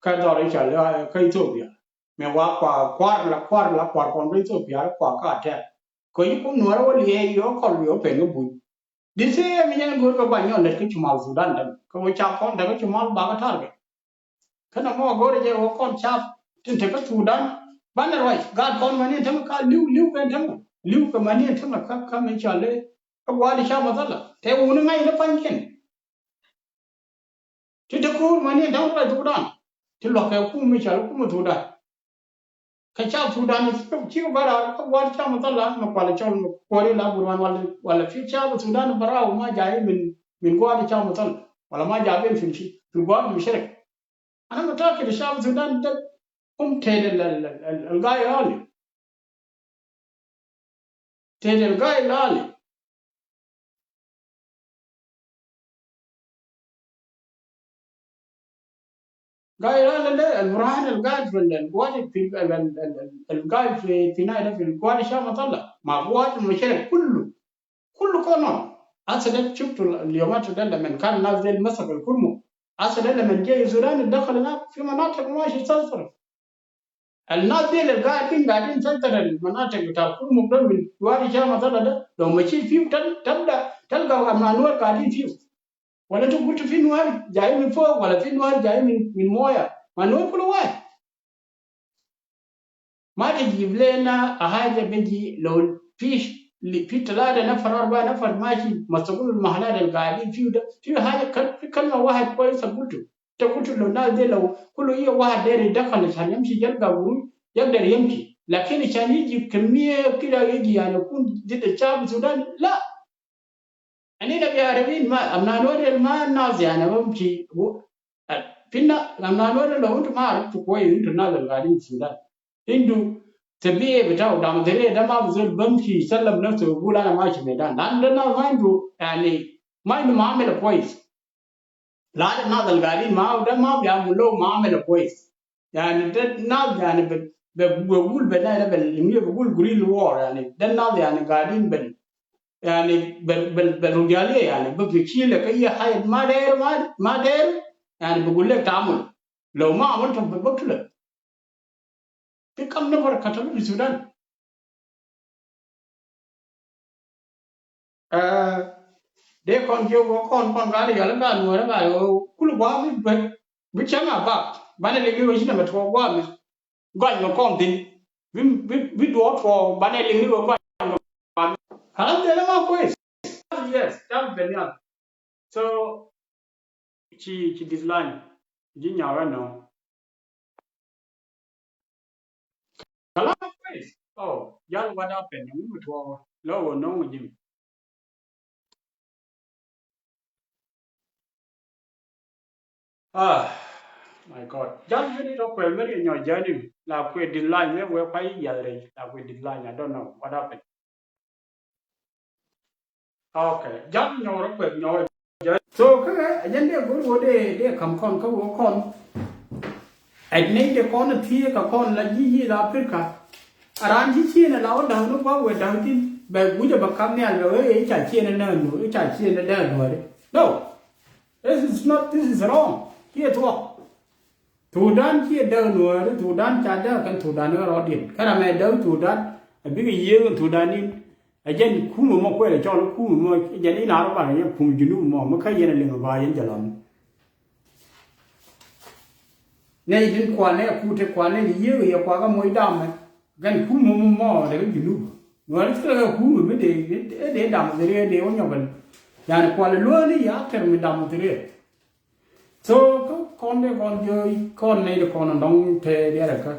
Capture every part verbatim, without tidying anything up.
kä dhɔr i̱ cɔal kä Ethiopia. Mëë wa kua kuar la kuar la kuar kɔn kä Ethiopia kua ka tɛk. Kɛ yi kum Nuäärä wä liɛɛc yɔ kɔl yɔ pɛn kä buny. Di thee mi nyɛn go̱o̱r kɛ ba nyɔl lät kä cumal Sudan tɛm kɛ wä ca kɔn tɛk kä cumal ba kä target. Kä na mɔ go̱o̱r jɛ wä kɔn ca tin tɛk kä Sudan. Banɛ ruac gaat kɔn mani tɛm ka li̱w li̱w kɛ tɛm li̱w kɛ mani tɛm kä kä mi cɔal i̱ kä gua̱a̱r di ca mathala tɛ wuni ŋa̱c ni pa̱nykiɛn. Ti te ko̱o̱r mani da̱ŋ ruac Thudan. Ti lua̱k kɛ kum mi cɔal kum Thudan. Kɛ ca Thudan cikɛ bä raar kä gua̱a̱r ca mathala mi kualɛ cɔl mi kuäär ila burwan wala wala fi ca Thudan bä raar ma jay min min gua̱a̱r ca mathala wala ma jay bin fi fi gua̱a̱r mi shirk. Ana mutakid ca Thudan de kum tëëdɛ lɛ lɛ lɛ gaay raali. Tëëdɛ lɛ gaay raali. Gaid al al al burhan al gaid fi al guwadi fi al al al al gaid fi fi naida fi al guwadi sha matalla ma guwadi al mashariq kullu kullu kono. Asa de shuftu al yomatu de lemen kan nas del masak al kurmu. Asa de lemen je Sudan al dakhal na fi manatiq ma shi sasar. Al nas del al gaidin gaidin sasar al manatiq bita kurmu de min guwadi sha matalla de lo mashi fiu tal talga talga amna nuwar gaidin fiu. Wala ti gultu fi nuwar jai min fok wala fi nuwar jai min min moya. Ma nuwar kulu wahid. Ma tajib lena haja beji lo fi fi talata nafar arba nafar mashi masakul mahalat al gaidin fi da fi haja kal fi kalma wahid kwayisa gultu. Ta gultu lo nas de lo kulu iya wahid deri dakhal shan yamshi yalga guru yagdar yamshi. Lakin shan yiji kamiya kida yiji yani kun dida shab Sudan la. Anina bi arabin ma amna nuwar del ma nas yani bamshi. Finna amna nuwar del lo intu ma arabtu kwayis intu nas al gaidin Sudan. Indu tabiya bitau dam dere da ma bi zol bamshi sallam nafsu bigul ana mashi medan. Lan da nas ma indu yani ma indu muamala kwayis. Lada nas al gaidin ma da ma bi amulu muamala kwayis. Yani de nas yani be be gul be na be limye be gul guerrilla war yani de nas yani gaidin be yani be be be rujaliya yani be be chile ke ye hayat ma der ma ma der yani be gul le tamul lo ma amul to be butule. Fi kam nafar katalu fi Sudan. Dee kɔn jiök wä kɔn kɔn gali yɔl in ba nuɔ̱ɔ̱rä ba kul gua̱a̱ mi bä bi cäŋ a bak banɛ liŋ i̱ wä ci nɛmɛ tuɔɔk gua̱a̱ mi gɔny mi kɔn thi̱n bi bi bi duɔɔk tuɔɔk banɛ liŋ i̱ wä gɔny mi kɔn thi̱n. Kalam dee lɛ ma kueth. Yes, jal ben yal. So ci ci decline ji̱ nyaw ɛnɔ. Kalam kueth. Oh, jal what happened? Ŋu mi tuɔɔk lɔ wä nɔŋ ji̱ mi. Ah, my God. Jal mi ni tɔ kuɛl mi ri nyɔ jani la kuɛ decline mi wɛ pa yi yal rɛ la kuɛ decline. I don't know what happened. Okay. Jal nyɔrɔ kuɛ nyɔrɔ jani. So kä a jɛn dee go̱r wä dee dee kam kɔn kä wä kɔn. Ɛ nɛy dee kɔn thiee ka kɔn la ji̱ yiëë la Africa. A raan ci cieen a la wä da̱k ni gua̱k wee da̱k thi̱n bɛ guic a bɛ kam nhial bɛ wee i̱ ca cieen a nään nuɔ̱ɔ̱ri i̱ ca cieen a däär nuɔ̱ɔ̱ri. No. This is not, this is wrong. Kiɛ thuɔ̱k. Thudan ciɛ däk nuɔ̱ɔ̱ri, Thudan ca däk kɛn Thudan kä rɔɔdiɛn. Kä ram ɛ däk Thudan a bikɛ yiëë kɛn Thudan in. A jɛn kumɛ mɔ kuɛl a cɔl kumɛ mɔ jɛn in a rɔ bak a yɛn kumɛ Junub mɔ mi kä yɛn a liŋ a ba yɛn jɛ lam. Nɛy tin kuanɛ a kut ti kuanɛ ni yiëë kɛ yɛ kuakä moc damɛ. Gɛn kumɛ mɔ mɔ dee kä Junub. Nuɔ̱ɔ̱ri thilɛ kɛ kumɛ mi dee dee dam dhiriɛ dee wä nyɔk bɛl. Yani kualɛ luääni ya tɛr mi dam dhiriɛ. So kä kɔn dee kɔn jiö kɔn nɛy dee kɔn nɔŋ te diɛrɛ kä.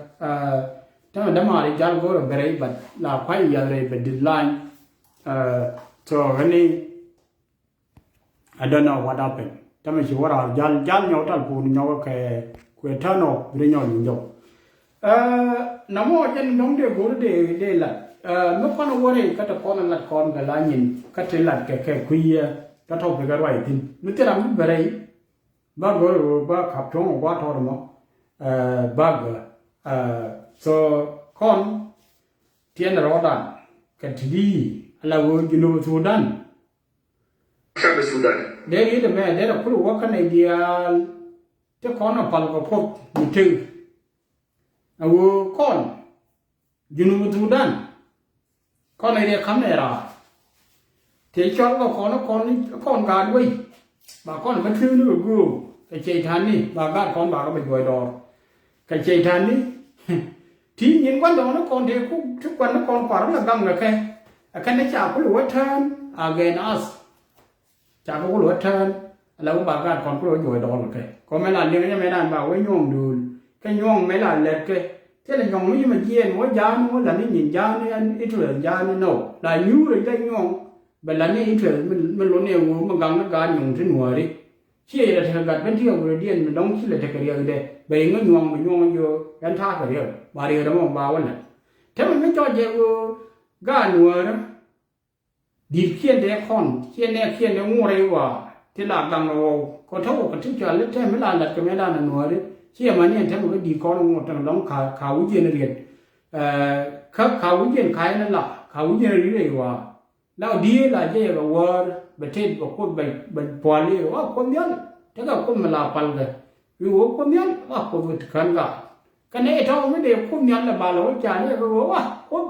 Tämɛ dämaari jal go̱rɛ bɛrɛ i̱ bat la kuay yath rɛy bɛ decline. So ɣäni I don't know what happened. Tämɛ ci wä raar jal jal nyɔk tal pun nyɔk kɛ kuɛ turn off bi ri nyɔk nyɔk. Namɔ jɛn dɔ̱ŋ dee go̱r dee dee lat. Mi kɔn wä rɛy kä te kɔn lat kɔn kɛ la nyin kä te lat kɛ kɛ kui̱ kä tɔ̱ kɛ kɛ ruac thi̱n mi thil ram mi bɛ rɛy. Bä go̱r wä bä kap tuɔ̱ŋ wä gua̱ tɔr mɔ. Bä gä. So kɔn tiɛn rɔɔdan kɛ ti di ala wä Junub Sudan. Dee ri dee mɛ dee rɛ kul wä kä nɛ diaal. Kɔn a pal kɛ Kuoth mi tëk. A ɣöö kɔn Junub Thudan, kɔn a riɛk ka̱m nɛ raar. Tëë cɔl kɛ kɔn, kɔn, kɔn gaat wei. Ba kɔn bä tëëkni kɛ göök kɛ cɛy-tani, ba gaat kɔn ba kɛ bɛ juɔc dɔɔr kɛ cɛy-tani. Ti nyin gua̱n dɔɔni kɔn tëë ku ti kuan ni kɔn kuar la gaŋ kɛ kɛ. Ɛ kɛn ni ca kul wä tään against us. Ca kɛ kul wä tään, ala wä ba gaat kɔn kul wä juɔc dɔɔr kɛ kɛ. Kɔ mɛ la liŋ nyɛ mɛ dan ba wä nyuɔ̱ŋ duul. Kɛ nyuɔ̱ŋ mɛ la lɛt kɛ. Thilɛ nyuɔ̱ŋ mi ci mɛ jiɛɛn wä ja̱a̱n wä la ni nyin ja̱a̱n ni ɛn Israel ja̱a̱n ni nɔ. La nyuur ɛ jɛ nyuɔ̱ŋ bɛ la ni Israel mi, mi lon ni ɛ ɣöö mi gaŋ ni gaat nyuɔ̱ŋ ti nuääri. Ciɛ ilɛ tekɛ gat ben ti ɛ wurɛ diɛn mi dɔ̱ŋ ci lɛ tekɛ riɛkdɛ. Bɛ iŋä nyuɔ̱ŋ mi nyuɔ̱ŋ jiö ɛn ta̱a̱ kɛ riɛk. Ba riɛkdɛ mɔ ba wä lɛ. Tɛmɛ mi cɔc jɛ ɣöö gaat nuäärä. Di̱t kiɛn dee kɔn, kiɛn dee kiɛn dee ŋuɔrɛ i̱ waa. Ti la gaŋ rɔɔw. Kɔ tɔ̱ wä kɛ ti cɔal i̱ tɛm mi la lat kɛ mi la nɛ nuäärä. Ciɛ mani ɛn tɛmɛ kɛ di̱t kɔn ŋuɔr tɛmɛ dɔ̱ŋ ka, ka wi̱c yɛn riɛt. Ɛ, kä, ka wi̱c yɛn ka yɛn la, ka wi̱c yɛn riɛt i̱ waa. La diee la jɛ yɛ kɛ wäär bɛ tet bɛ Kuoth bɛ, bɛ pual i̱ wa Kuoth Nhial. Tekɛ Kuoth mi la pal kɛ. I̱ wä Kuoth Nhial wa Kuoth kɛ ti kän ka. Kɛ nɛy tɔ̱ mi dee Kuoth Nhial lɛ bal wä ca ni kɛ wä wa Kuoth.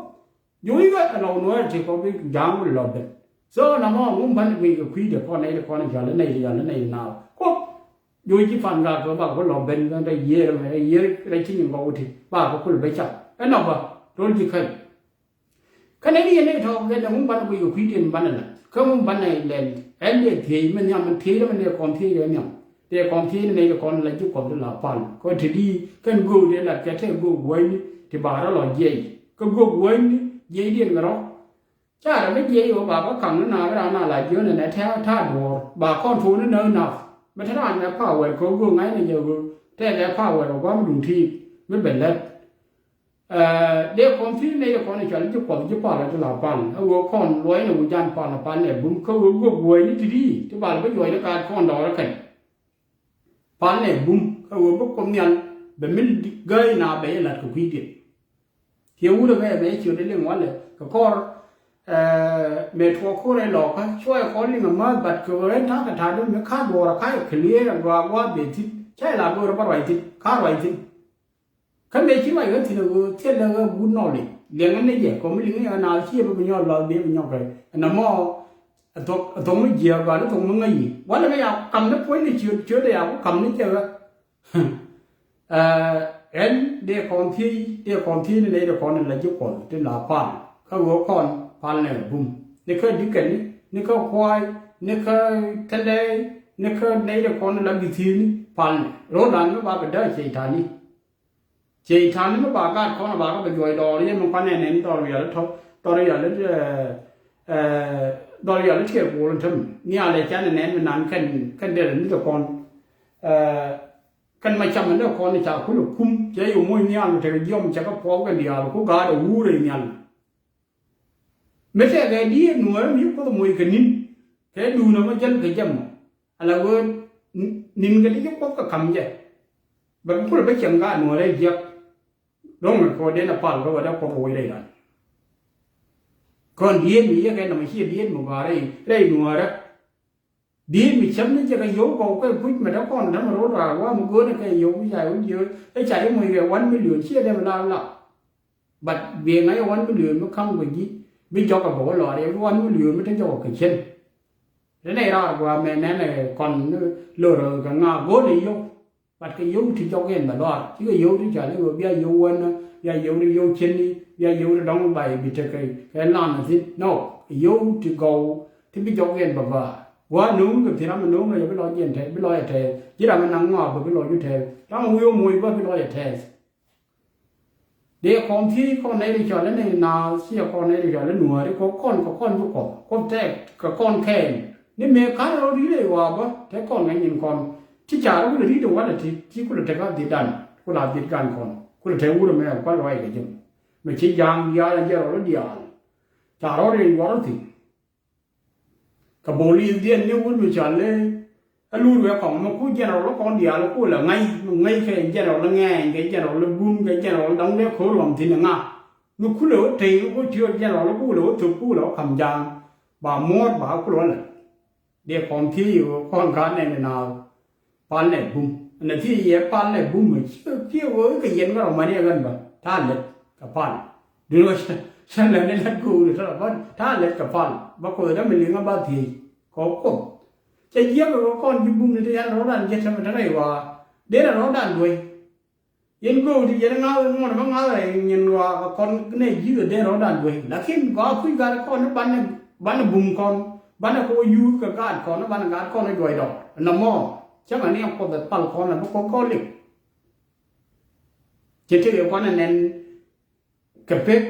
Juuc kɛ ɛ lɔw nuɔɔr ti kɔ bi ja̱a̱ŋ wä lɔ ben. So na mɔ ŋum ban guiy kɛ kui̱dɛ kɔn nɛy ti kɔn jɔl nɛy ti jɔl nɛy naaw. Kuoth. Juuc ci pan ka kɛ ba kɛ lɔ ben kɛ rɛ yiër mɛ rɛ yiër rɛ ci nyin kɔ wä ti ba kɛ kul bɛ ca. Ɛn nɔ ba rol ji̱ kän. Kä nɛy ti yɛn nɛy tɔ̱ kɛ nɛ ŋun banɛ guic kɛ kui̱diɛn banɛ la kä ŋun banɛ lɛl. Ɛn dee thiec mi nhiam mi thiec dee mi dee kɔn thiec dee nhiam. Dee kɔn thiec ni nɛy dee kɔn la ji̱ Kuɔth di la pal kɔ te di kɛn göök dee lat kɛ te göök guäcni ti ba rɔ lɔ jiɛc kä göök guäcni jiɛcdiɛn kɛ rɔ. Ca rɔ mi jiɛc ɣöö ba bä kaŋ ni na bi raan na la jiön ɛnɛ tɛ̈ ta̱a̱ duɔ̱ɔ̱r ba kɔn tuun ni näk nath. Mi te raan mɛ power kɛ göök ŋa̱cnɛ jɛ ɣöö tɛkɛ power ɔ gua̱a̱m duŋ ti̱i̱t mi ben lät. Ɛ, dee kɔn thiec nɛy dee kɔn i̱ cɔal ji̱ Kuɔth ji̱ pal ɛ ti la pal. Ɛ ɣöö kɔn luɔcnɛ wi̱c jan pal ɛ pal nɛ bum kä ɣöö guɔ̱p guɔ̱ɔ̱cni ti di ti bal bä juɔcni kaat kɔn dɔɔr ɛ kɛn. Pal nɛ bum kä ɣöö bä Kuoth Nhial bɛ mi gäi na bɛ yɛ la̱t kɛ kui̱diɛn. Kiɛ wut ɛ bɛ bɛ ciöt ɛ liŋ walɛ kɛ kɔr, ɛ, mɛ tuɔɔk ko̱r ɛ lɔɔkä cuɔ ɛ kɔr liŋ ɛ määth bat kɛ ɣöö ɛn ta̱a̱ kɛ ta̱a̱ dee mi ka̱a̱t duɔɔr ɛ ka̱a̱c ɛ clear ɛ gɔaa gua̱a̱th bɛ thi̱n. Ca ɛ la go̱o̱r ɛ bä ruac thi̱n ka̱a̱t ruac thi̱n. Kä mëë ci ruac ɣä thi̱n ɛ ɣöö thilɛ ɣä but knowledge liɛŋä ni jɛ kɔmi liŋä yɛ ɣä naath ciɛ bä bi nyɔk luath bee bi nyɔk kɛ ɛn ɛmɔ. Ɛ thok ɛ thok mi jiääk ɣɔaa ni thok mi ŋäc yic walɛ mi ya kam ni puɔ̱ny ni ciöt ciöt ɛ ya ku kam ni jɛ ɣä. Ɛ, ɛn dee kɔn thiec dee kɔn thiec ni nɛy dee kɔn ni la ji̱ Kuɔth ti la pal kä ɣöö kɔn pal nɛ bum ni kä di̱kɛni ni kä kua̱a̱c ni kä tɛlɛɛc ni kä nɛy dee kɔn ni la bi thiecni pal nɛ ro̱o̱dan mi ba bɛ däär ciec ta̱ni. Cɛy-tan ni mi ba gaat kɔn a ba kä bɛ juɔc dɔɔr yɛ mi kuanɛ nɛn dhɔr wial tɔ dhɔr wial, ɛ, ɛ, dhɔr wial tiɛɛr kuɔl in tem nhial ɛ canɛ nɛn mi nan kɛn kɛn dɛl ni kɛ kɔn. Ɛ, kɛn ma cam in dee kɔn ca kulɛ kum cɛ yo̱ moc nhial mi tekɛ jiɔm cɛ kä puɔk kɛn diaal ku gaat ɛ wuur ɛ nhial. Mi tɛkɛ diet nuɔɔri mi ci Kuoth moc kɛ ni̱n kɛ duundɛ mɔ jäl kɛ jɛ mɔ. Ala ɣöö ni̱n kɛ ti ci Kuoth kɛ ka̱m jɛ. Bɛ kɛ kulɛ bä cieŋ ka nuɔɔrɛ jiäk. Ro̱ŋ kɛ kɔɔdɛn a pal kɛ wä dee Kuoth woc rɛy ran. Kɔn diet mi yɛ kɛ nɔmɔ ciɛ diet mi gɔaa rɛy rɛy nuɔɔrɛ. Di̱i̱t mi cäm ni jɛ kɛ yio̱w kɔw kɛ kuc mɛ dee kɔn dämɛ ro̱o̱ raar wa mi go̱o̱nɛ kɛ yio̱w ca yio̱w jiö ɛ ca yio̱w moc kɛ one million ciɛ dee mi laar la. But biɛ ŋa̱c ɛ one million mi ka̱m kɛ ji̱ bi jɔk kɛ bä wä lɔɔr yɛ bi one million mi te jɔk kɛ cien. Te nɛy raar gɔaa mɛ nɛnɛ kɔn ni lo̱r kɛ ŋa̱a̱ go̱o̱nɛ yio̱w. But kɛ yio̱w ti jɔk yɛn bɛ luaar cikɛ yio̱w ti cɔal i̱ ɣöö bia yio̱w wänä bia yio̱w ti yio̱w cieni bia yio̱w ti dɔ̱ŋ bay bi tekɛ kɛ lan thi̱n. No, yio̱w ti gɔw ti bi jɔk yɛn bä bä. Gua̱a̱ no̱o̱ŋ kɛ thi̱n ram mi no̱o̱ŋ kɛ yɛ bi lɔc yɛn tɛth bi lɔc yɛ tɛth ji̱ ram mi naŋ ŋɔak bä bi lɔc yɛ tɛth ram mi wi̱i̱ wä moc bä bi lɔc yɛ tɛth. Dee kɔn thiec kɔn nɛy ti cɔal i̱ nɛy naath ciɛ kɔn nɛy ti cɔal i̱ nuääri kɔ kɔn kɛ kɔn bi kɔn kɔn tɛk kɛ kɔn kɛɛl. Ni mëë ka̱n rɔ ri̱t ɛ ɣɔaa bä te kɔn kɛ nyin kɔn ti ca rɔ wulɛ ri̱t ɛ walɛ ti ti kulɛ tek a dhi̱t dan kulɛ a dhi̱t gan kɔn kulɛ tek wurɛ mɛ kual rɔy kɛ jɛ. Mɛ ci ja̱a̱ŋ diaal ɛ jɛ rɔ rɔ diaal ca rɔ riɛn yuɔr rɔ thi̱n. Kɛ bo̱o̱l yiëth diɛn ni wut mi cɔal i̱ ɛ luur wee kɔŋ mi ku jɛnɛrɔl kɔn diaal ku lɛ ŋäc mi ŋäc kɛ jɛnɛrɔl ŋɛɛny kɛ jɛnɛrɔl bum kɛ jɛnɛrɔl dɔ̱ŋ dee ko̱r ɣɔm thi̱n ɛ ŋa. Mi kulɛ wä tey mi ku tiöör jɛnɛrɔl ku lɛ wä thök ku lɛ wä ka̱m ja̱a̱ŋ ba muɔ̱ɔ̱r ba kulɛ wä lɛ. Dee kɔn thiec ɣöö kɔn ka̱n nɛn ɛ naath pal nɛ bum. Nɛ thiec yɛ pal nɛ bum mɛ ciɛ ciɛ wee kɛ yɛn kɛ rɔ mani ɛ ɣän bä ta̱a̱ lɛt kɛ pal. Duŋ rɔ cɛ lɛ ni lɛt go̱o̱k ni tɔrɔ bä ta̱a̱ lɛt kɛ pal bä kuoth däm mi liŋä ba thiec kɛ kuoth. Cɛ jiäk kɛ kɔn ji̱ bum ni ti yɛn rɔ̱dan ji̱ tämɛ te rɛy waa dee rɛ rɔ̱dan duey. Yɛn göök ti yɛn ŋa̱th ŋuɔ̱t bä ŋa̱th rɛy nyin waa kɛ kɔn nɛ ji̱ kɛ dee rɔ̱dan duey. Lakin gɔaa kuc gat kɔn ni banɛ banɛ bum kɔn banɛ kɛ wä yuuth kɛ gaat kɔn ni banɛ gaat kɔn ni juɔc dɔk. Nɔmɔ cäŋɛ ni ɛn kuoth ɛ pal kɔn ɛ bi kuoth kɔn liw. Cɛ tëk ɛ kuan ɛ nɛn kɛ pek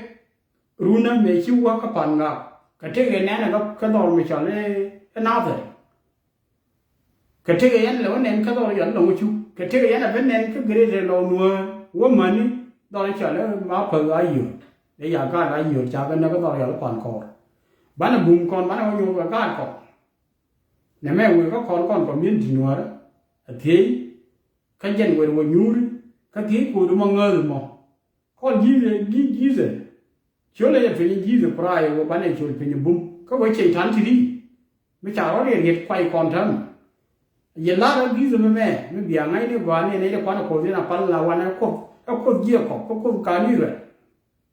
runä mëë ci wä kä pan ŋaak kɛ tëk ɛ nɛn ɛ kä dhɔr mi cɔl ɛ Nathɛr. Kɛ tëk ɛ yɛn lɛ wä nɛn kä dhɔr yɔl lɔŋ cuk kɛ tëk ɛ yɛn ɛ ben nɛn kä gret ɛ lɔŋ nuäär wä mäni dhɔr cɔl ɛ ma päth a yio̱o̱t. Ɛ ya gaat a yio̱o̱t ca ben nɛ kä dhɔr yɔl pan kɔɔr. Banɛ bum kɔn banɛ wä nyuɔth kɛ gaat kɔn. Nɛ mɛ wëë kä kɔn kɔn community nuäärä a thiey. Kä jɛn wër wä nyuuri kä thiec ko̱o̱du ma ŋääth mɔ. Kɔn ji̱thɛ ji̱ ji̱thɛ ciöl ɛ jɛ piny ji̱thɛ kuray wä banɛ ciöl piny bum kä wä cieŋ ta̱n ti ri. Mi ca rɔ̱ riet riet kuay kɔn täämɛ. Yɛ la̱r ɛ ji̱thɛ mi mɛ mi bia ŋa̱cni gɔaa ni nɛy ti kuan ɛ ko̱th in a pal la wan ɛ kuoth ɛ kuoth jiɛ kɔk kä kuoth kan Israel.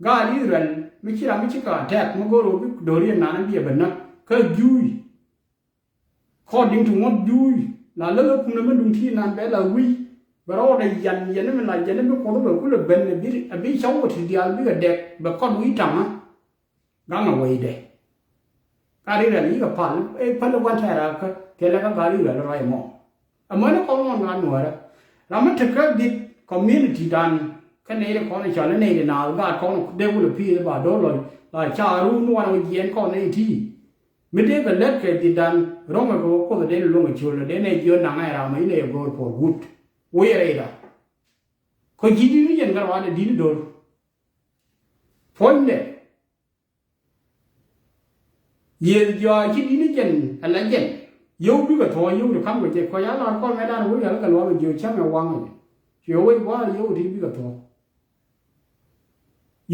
Gaat Israel mi ci ram mi ci ka tɛk mi go̱r wä bi do̱r yɛ nan ɛ biɛ bɛ näk kä juuc. According to ŋuɔ̱t juuc la lä lä kumɛ mi duŋ ti nan bɛ la wi̱i̱ bɛ rɔɔdɛ yan yɛn mi la yɛn mi kuoth bɛ kulɛ ben a bi a bi cɔw wä ti diaal bikɛ dɛk bɛ kɔt wi̱i̱ taŋä. Gaŋ a wecdɛ ka ri rɛl yikɛ pal ɛ päl ɛ gua̱n tɛɛr a kä thilɛ kä gat ri rɛl ruac ɛmɔ. Amäni kɔn ŋuɔ̱n gat nuäärä ram mi tekä dit community dan kä nɛy ri kɔn cɔl i nɛy ri naath gaat kɔn dee kulɛ pi̱i̱th ba do̱r lɔc la ca ruun wan wä jiɛɛn kɔn nɛy ti. Mi dee kɛ lät kɛ dhitdan ro̱ŋɛ kɛ wä kuoth dee ni luäŋ ɛ ciöl dee nɛ jiöt naŋ ɛ ram ɛ inɛ yɛ go̱o̱r puɔr wut. Wä yɛ rɛyda. Kɔ ji̱ di̱t ni jɛn kɛ ruaadɛ di̱t ni do̱r. Puɔ̱nydɛ. Yiëëth jɔaa ci di̱t ni jɛn ala jɛn. Yio̱w bikɛ thuɔ̱ɔ̱c yio̱w ti ka̱m kɛ jɛ kɔ ya lar kɔn mɛ dan wä yɛl kɛ luaak ɛ jiöt cäŋ ɛ waŋ ɛ. Cuɛ wec gua̱a̱r yio̱w ti bikɛ thuɔ̱ɔ̱c.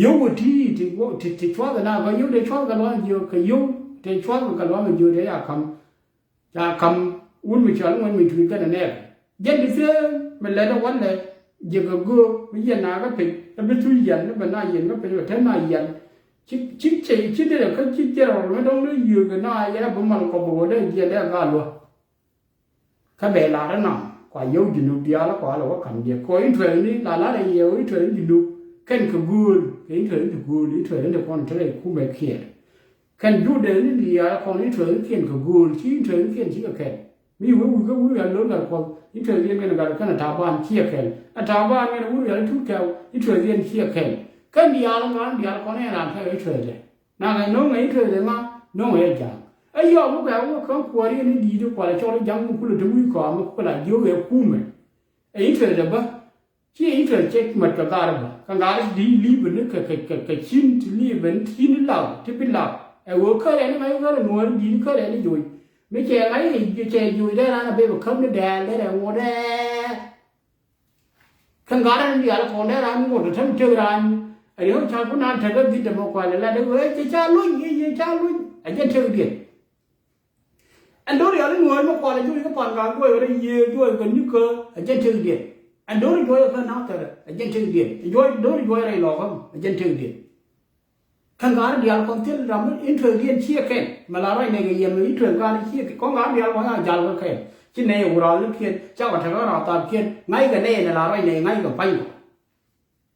Yio̱w wä ti ti ti ti cuath na kɛ yio̱w te cuath kɛ luaŋ jiök kɛ yio̱w te cuath kɛ luaŋ jiök te ya ka̱m. Ca ka̱m wut mi cɔal ŋuɛn mi tui̱ kɛn ɛ nɛɛk. Jɛn ti thiee mi lɛt ɛ wälɛ jiɛk kɛ göök mi yɛn na kä pec ɛ bi thui̱ yɛl ni bɛ na yɛn kä pec ɛ te na yɛl. Ci ci ci ci dee kä ci jɛrɔl mi dɔ̱ŋ ni yio̱w kɛ na yɛn ɛ bi mal kɔ bi wä dee jiɛn dee gaa luä. Kä bɛ lar inɔ kua yio̱w Junub diaal kua lɛ wä ka̱m diɛ kɛ interest ni la lar iɛ wä interest ni Junub kɛn kɛ gööl kɛ interest ni ti gööl interest ni ti kɔn te rɛy kumɛ kiɛɛr. Kɛn judɛ ni diaal kɔn interest ni kiɛn kɛ gööl ci interest ni kiɛn ci kɛ kɛn mi wä wi̱i̱ kä wi̱i̱ ɣän lo̱r gat kuɔth interest ni kɛn gat kɛn a taban ci kɛ kɛn a taban kɛn wi̱i̱ ɣän tut kɛw interest ni ci kɛ kɛn. Kɛn diaal ŋa̱n diaal kɔn ɛn ran kɛ interest dɛ. Naŋɛ no̱o̱ŋɛ interest ŋa no̱o̱ŋɛ yɛ ja̱a̱ŋ. Ɛ yɔɔk mi bɛ wä kä kuäär yɛn i̱ di̱i̱t i̱ kualɛ cɔl i̱ ja̱ŋ mi kulɛ te wi̱i̱ kɔam mi kulɛ jiök ɛ kumɛ. Ɛ interest ɛ bä ci interest cɛ mat kɛ gaar ɛ bä kɛ gaar i̱ di̱i̱t li̱i̱p ni kɛ kɛ kɛ kɛ cin ti li̱i̱p ni cin i̱ law ti bi law. Ɛ ɣöö kärɛ ni ŋa̱c ɣärɛ nuɔ̱ɔ̱r di̱i̱t kärɛ ni joc mi cɛ ŋa̱c i̱ cɛ joc dee raan ɛ bee bɛ käp ni dɛɛl dee rɛ ŋuɔ̱t dɛɛl. Kä ŋa̱rä ni diaal kɔn dee raan ŋot ɛ täm tëk raan. Ɛ riäk ca ku naan tekɛ dhi̱t dämɛ kualɛ lat ɛ ɣöö ɛ cɛ ca luny ɛ cɛ ca luny. Ɛ jɛn tëkdiɛn. Ɛn do̱r yɔl i̱ nuɔ̱ɔ̱r mi kualɛ juɔc kä pan ka guɔy ɣöö rɛy yiëë juɔc kɛ nikä. Ɛ jɛn tëkdiɛn. Ɛn do̱r juɔc ɛ kä na̱k thɛrɛ ɛ jɛn tëkdiɛn. Juɔc do̱r juɔc rɛy lɔkä ɛ jɛn tëkdiɛn. Kä ŋa̱r diaal kɔn thil ram interest diɛn ciɛ kɛn mɛ la ruac nɛy kɛ yɛn mɛ interest ŋa̱r ciɛ kɛn kɔn ŋa̱r diaal kɔn a jal kɛ kɛn. Ci nɛy wuraal ni kiɛn ca kɔ tekɛ rath thap kiɛn ŋa̱c kɛ nɛy nɛ la ruac nɛy ŋa̱c kɛ pa̱ny kɔ.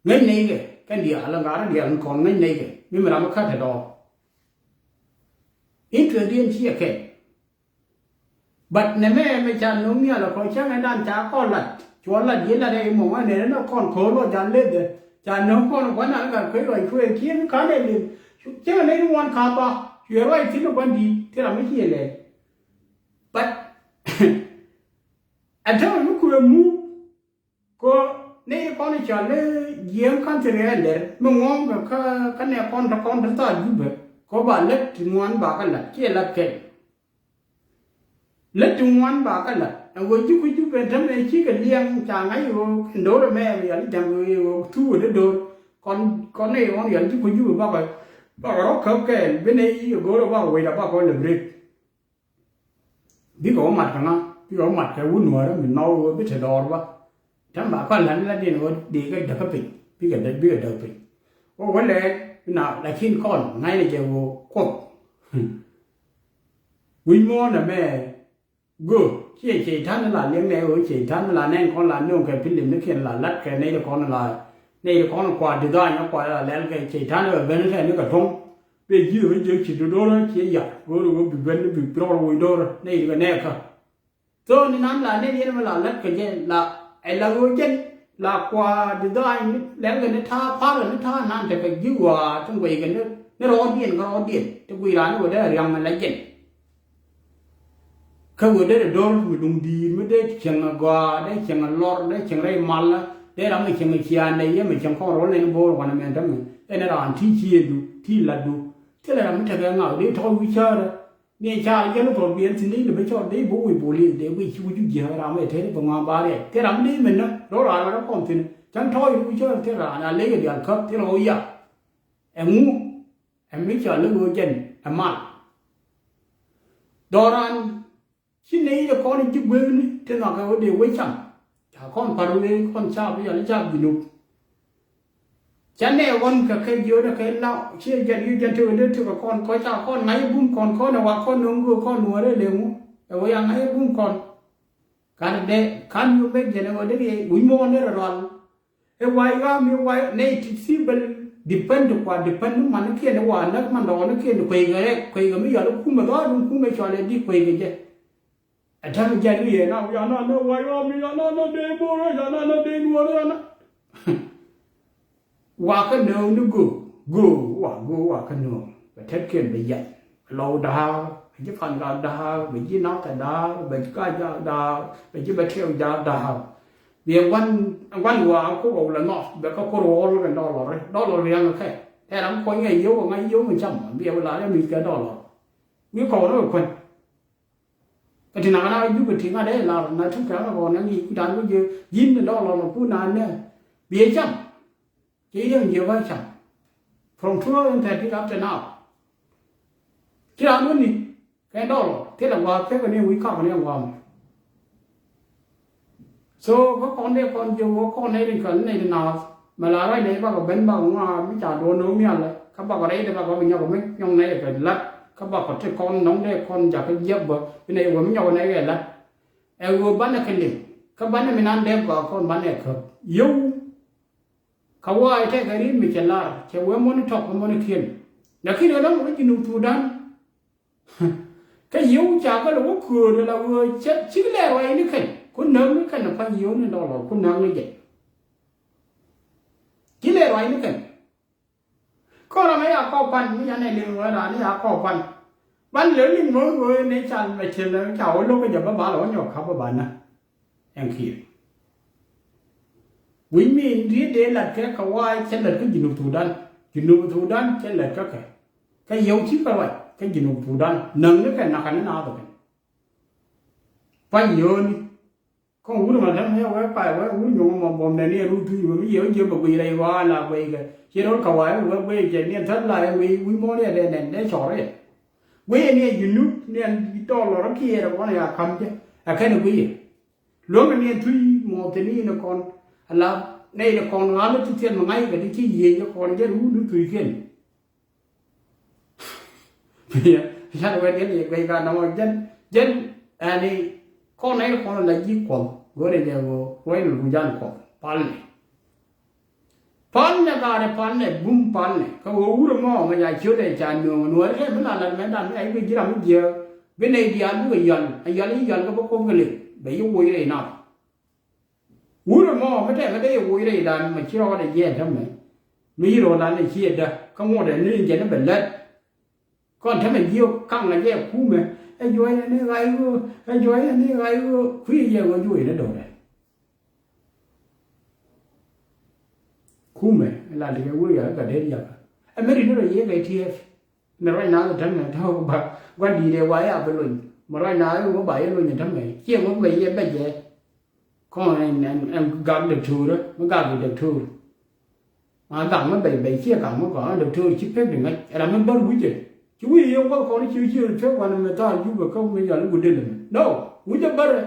Ŋäc nɛy kɛ kɛn diaal ŋa̱r diaal kɔn ŋäc nɛy kɛ mi mi ram mi kä te dɔɔr. Interest diɛn ciɛ kɛn. But nɛ mɛ mɛ ca no̱o̱ŋ nhial ɛ kɔn cäŋ ɛn dan ca kɔn lat cuɔ lat yiëë lat ɛ imɔ ŋuan nɛ nɛ kɔn ko̱o̱l ɔ jal leth ɛ ca no̱o̱ŋ kɔn gua̱n an gat kuec ruac kuëë kiɛn ka̱n ɛ leth. Cäŋ ɛ nɛy ni ŋuan ka̱n ba cuɛ ruac thi̱n ɛ gua̱n di̱i̱t ti ram mi ci ɛ lɛɛc. But ɛ täämɛ mi kuëë mu Ko ni kɔn cɔl ni jiɛɛŋ ka̱n thil rɛɛl dɛr mi ŋɔ̱ɔ̱ŋ kɛ kä kä nɛ kɔn te kɔn te thaal Jubɛ ko ba lät ti ŋuan ba kä lat kiɛ lat kɛl. Lät ti ŋuan ba kä lat ɛn ɣöö ji̱ ku Jubɛ tämɛ cikɛ liɛŋ ca ŋa̱c ɣöö kɛn do̱r ɛmɛ rial i̱ ja̱ŋ ɣöö ɣöö thuu ɣöö dee do̱r kɔn kɔn ni ɣöö rial ji̱ ku Jubɛ bakɔ bakɔ rɔ̱ käp kɛɛl bi nɛ i̱ ɣöö go̱o̱r ɛ bakɔ wec a bakɔ lɛ bret. Bikɛ wä mat kɛ ŋa bikɛ wä mat kɛ wut nuäärä mi nhɔw ɣöö bi te dɔɔr bä Täämɛ ba kɔn la̱t ni la̱t diɛn ɣöö dee kɛ däk kä piny, bikɛ däk, bikɛ däk piny. Ɣöö wä lɛ na lakin kɔn ŋa̱cnɛ jɛ ɣöö Kuoth. Wi̱c muɔ̱ɔ̱n ɛmɛ göök, ciɛ Cɛy-tan la liɛŋ nɛ ɣöö Cɛy-tan la nɛn kɔn la nööŋ kɛ pilimnikiɛn la la̱t kɛ nɛy ti kɔn la, nɛy ti kɔn kua design kua la lɛl kɛ Cɛy-tan ɛ ben kɛ ni kɛ tuɔ̱ŋ. Bɛ ji̱ ɣöö jek ci do̱do̱rä ciɛ yar ɣöö ɣöö bi ben bi rɔɔr woc do̱rä nɛy ti kɛ nɛɛkä. So ni nan la nɛn yɛn mi la lät kɛ jɛ la ɛ la ɣöö jɛn la kua design ni lɛl kɛ ni ta̱a̱ pa̱l ni ta̱a̱ nan tekɛ ji̱ ɣɔaa ti guɛy kɛ ni rɔɔdiɛn kɛ rɔɔdiɛn ti guiy raan ni wä dee riaŋ mi la jɛn. Kä ɣöö dee dee do̱r mi duŋ di̱i̱t mi dee cieŋ ɛ gɔaa dee cieŋ ɛ lɔr dee cieŋ rɛy malä dee ram mi cieŋ ɛ ciaaŋdɛ yɛ mi cieŋ kɔn rɔl nɛn bo̱o̱r wanɛ mɛn tämɛ ɛn raan ti ciëëdu ti latdu. Thilɛ ram mi tekɛ ŋa̱w dee tɔ̱ wi̱c cäärä. Ni ca jɛn kɔr biɛn thi̱n dee lɛ bä cɔl dee bä wec bol yeth dee wec ci wec ji̱ jiäk ram ɛ tɛt bä ŋɔaŋ ba riɛc kɛ ram dee mɛn na rɔ ran rɔ kɔn thi̱n cäŋ tɔɔc wec cɔl thil ran a ley kɛ diaal käp thil ɣɔw ya. Ɛŋu ɛ mi cɔl lek ɣöö jɛn ɛ mal. Dhɔran ci nɛy dee kɔn ji̱ gueethni ti nhɔakɛ ɣöö dee wec cam. Ca kɔn pa̱r wee kɔn ca bi yɔl ca bi nup. Ca nɛ ɣɔn kɛ kɛ jiöt kɛ la ciɛ jɛn yu jɛn tekɛ dee tekɛ kɔn kɔ ca kɔn ŋa̱c bum kɔn kɔn ɛ wa kɔn no̱ŋ göök kɔn nuɔ̱ɔ̱rɛ leŋu ɛ wä ya ŋa̱c bum kɔn. Kan dee kan yu mɛ jɛn ɛ wä dee riɛ wi̱c muɔ̱ɔ̱n ni rɛ rual. Ɛ wa i̱ ɣa̱ mi wa nɛ ti si bɛl depend kua depend ni man kiɛn ɛ wa näk man dɔɔn ni kiɛn kueykɛ rɛ kueykɛ mi yɔl kumɛ dhɔaar dun kumɛ cɔal ɛ di kueykɛ jɛ. Ɛ tɛm jɛn wi̱i̱ ɛ na wi̱i̱ ana na wa i̱ ɣa̱ mi ana na dee bo̱o̱r ana na dee nuɔ̱ɔ̱r ana. Wakä nööŋ ni göök göök wa göök wakä nööŋ bɛ tetkiɛn bɛ yɛn. Bɛ lɔw da̱a̱k bɛ ji̱ pa̱n gak da̱a̱k bɛ ji̱ nath ɛ da̱a̱k bɛ ji̱ kac gak da̱a̱k bɛ ji̱ bɛ tiɛw jak da̱a̱k. Biɛ gua̱n gua̱n wa kuk ɣɔw lɛ nhɔk bɛ kä kur ɣɔl kɛ dɔlɔr dɔlɔr riaŋ kɛ. Tɛ ram kuɔny ɛ yio̱w ɛ ŋa̱c yio̱w mi cam biɛ wä la rɛ mi̱th kɛ dɔlɔr. Wi̱i̱ kɔn rɛ kuän. Kä ti nak na juk kä ti ŋa̱t dee lar na tuk kɛ ɣän kɔn na ŋi̱i̱c ku dan ku jiö ji̱n ni dɔlɔr na ku na nɛ. Biɛ cam. Ci yieŋ jiök a cam. From two thousand thirteen up to now. Ci raan wä ni kɛ dɔlɔr thilɛ gua̱a̱th pekɛ ni wi̱i̱ kak ni ɛ gua̱a̱th mɔ. So kä kɔn dee kɔn jiök wä kɔn nɛy rin kɛl nɛy rin naath mɛ la ruac nɛy bakɔ ben bakɔ ŋɔaa mi ca duɔ̱ɔ̱n no̱o̱ŋ nhial kä bakɔ rɛy dee bakɔ bi nyɔk mi nyɔk nɛy kɛ la̱t kä bakɔ ti kɔn nɔŋ dee kɔn jakä jiäk bä bi nɛy wä mi nyɔk nɛy kɛ la̱t. Ɛ ɣöö banɛ kɛ liŋ kä banɛ mi nan dee gɔaa kɔn banɛ käp yio̱w. Kä wa̱a̱ tɛkɛ ri̱t mi cɛ lar cɛ wee mɔni tɔk kɛ mɔni kiɛn. Lakin ɛ lɔ̱ŋ wä ji̱ Junub Thudan. Kä yio̱w ca kɛ lɛ wä köör ala ɣöö cɛ cik lɛ ruac ni kɛn ku näk ni kɛn pa̱ny yio̱w ni dɔlɔr ku näk ni jɛ. Ci lɛ ruac ni kɛn. Kɔn ram ɛ ya kɔp pan mi yan ɛ liŋ wee raan ɛ ya kɔp pan. Ban lɛ liŋ mɔ ɣöö ni can mɛ cil ca wä lo̱k kä jɛ bä bal wä nyɔk ka̱p bä banä. Ɛn kiɛ wi̱c mi in riet dee lat kɛ kɛ wa̱a̱ cɛ lät kä Junub Thudan. Junub Thudan cɛ lät kä kɛ. Kä yio̱w ci kɛ ruac kä Junub Thudan näk ni kɛ nak kɛ ni naath kɛ. Pa̱ny yio̱w ni. Kɔn wur ma däm yɛ wee pay wee wur nyuɔ̱ŋ mɔ buɔ̱m nɛ ni ɛ rut thuc wee mi yɛ wee jiɛ bɛ guiy rɛy wa la guiy kɛ ci rot kɛ wa yɛ wee guiy cɛ ni ɛ thäl la yɛ guiy wi̱i̱ muɔ̱ɔ̱n yɛ dee nɛn dee cɔr yɛ. Guiy yɛ ni ɛ Junub ni ɛ dɔɔl lɔr kiɛ rɛ kɔn ya ka̱m jɛ ɛ kɛn guiy yɛ. Luäŋ ni ɛ thuc mɔ thini ni kɔn ala nɛy ni kɔn ɣa̱l ti thiɛl mi ŋa̱c kɛ ti ci yiëë jɛ kɔn jɛ rut ni thui̱kiɛn. Yan wɛt yɛn yɛ guɛc ka nɔmɔ jɛn jɛn ɛni kɔn nɛy kɔn la ji̱ kuɔth go̱rɛ jɛ ɣöö ruac ni gujan kuɔth palnɛ. Palnɛ gaarɛ palnɛ bum palnɛ kä ɣöö wurɛ mɔ mɛ ya ciötdɛ ca nööŋ nuɔ̱ɔ̱ri kɛ mi la lat mɛ dan mi a i̱ bi ji̱ ram mi jiääk bi nɛy diaal bikɛ yɔl a yɔl i̱ yɔl kä bä kuɔth kɛ lek bɛ yi woc rɛy nap. Wurɛ mɔ mi tɛmɛ dee yɛ woc rɛy dan mɛ ci rɔɔdɛ jiɛɛn tämɛ. Mi yi rɔɔdan ɛ ciɛ dä kä ŋuɔ̱tdɛ ni jɛn ni bɛ lät. Kɔn tämɛ jiök kaŋ la jɛ kumɛ ɛ juɔyɛ ni ɣa̱c ɣöö ɛ juɔyɛ ni ɣa̱c ɣöö kui̱ jɛ ɣöö juɔyɛ ni do̱rɛ. Kumɛ la ti kɛ wurɛ yɛ kä dee yɛ kä ɛ mi ri ni rɔ yɛ kɛ tiɛɛth. Ni ruac naath tämɛ tɔ̱ ba gua̱n di̱i̱t ɛ wa ya bi lony mi ruac naath ɛ ŋuɔ̱ ba yɛ lony tämɛ ciɛ ŋuɔ̱ bɛ yɛ bɛ jɛ. Kɔn ɛn ɛn ɛn gak dɔktor mi gak dɔktor. Ma gak mi bɛc bɛc ciɛ gak mi gɔaa dɔktor ci pek di ŋäc ram mi bär wi̱cɛ. Ci wi̱c yɛ wä kɔn ci ci pek wan mi thal jubɛ kä mi yal i̱ gudel mi no wi̱cɛ bärɛ.